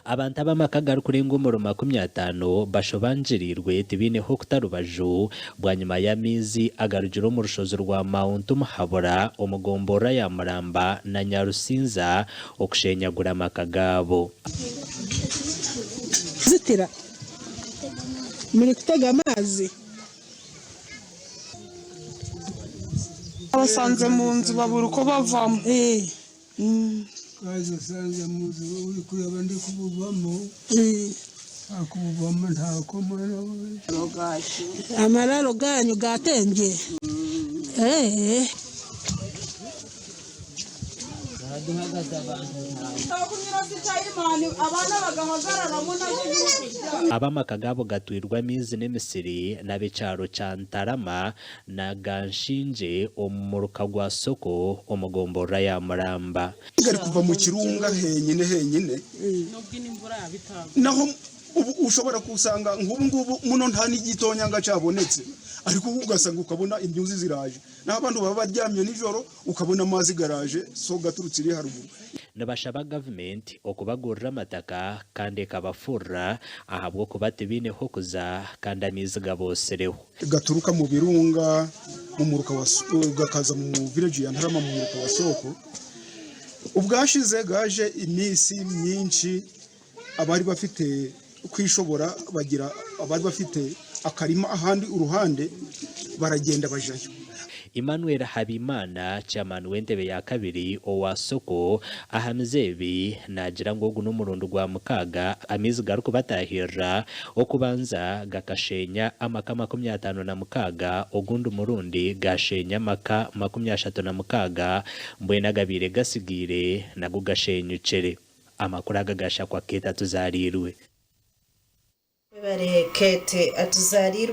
Abantu ab'amaka agarikurenga omuri 50 bashobangiriirwe tibaine h'okuta rubaju bwanyima y'amaizi agarugire omu rushozi rwa Mount Muhabura omu gomborora ya Muramba na Nyarusinza okushenyagura amaka gaabo. Zitira muri kutega amazi. Babasanze mu nzu babura uko bavamo. Twazisanze mu nzu uri kureba ndi kubuvamo nta kubuvamo ntako mwana we. Amararo ganyu gatembye? Eeh. Ab'amaka gaabo gatwirwe amaizi n'emisiri n'ab'ekyaro kya Ntarama na Ganshingye omu muruka gwa Soko omu gomborora ya Muramba. Gari kuva mu kirunga henyine henyine naho ubu ushobora kusanga nk'ubu ngubu muno nta n'igitonyanga cyabonetse ariko ugasanga ukabona imyuzi ziraje naho abantu baba baryamye nijoro ukabona amazi garaje so gaturutse iri haruguru. Nibashaba gavumenti okubagurira amataka kandi ekabafurira ahabw'okuba tibaine h'okuza kandi amaizi gaboosireho. Gaturuka mu birunga mu muruka wa gakaza mu village ya Ntarama mu muruka wa Soko. Ubwashize gaje iminsi myinshi abari bafite kwishobora bagira abari bafite akarima ahandi uruhande baragenda bajayo. Emmanuel Habimana, Chairman w'entebe ya kabiri owa Soko ahamize ebi naagira ngu ogu n'omurundi gwa mukaaga amaizi garikubatahirira, okubanza gakasheenya amaka 56, ogundi murundi gaasheenya amaka 36, mbwenu agabaire gatsigaire nago gasheenyukire. Amakuru aga gashakwa Kate Atuzaariirwe. Webare Kate Atuzaariirwe.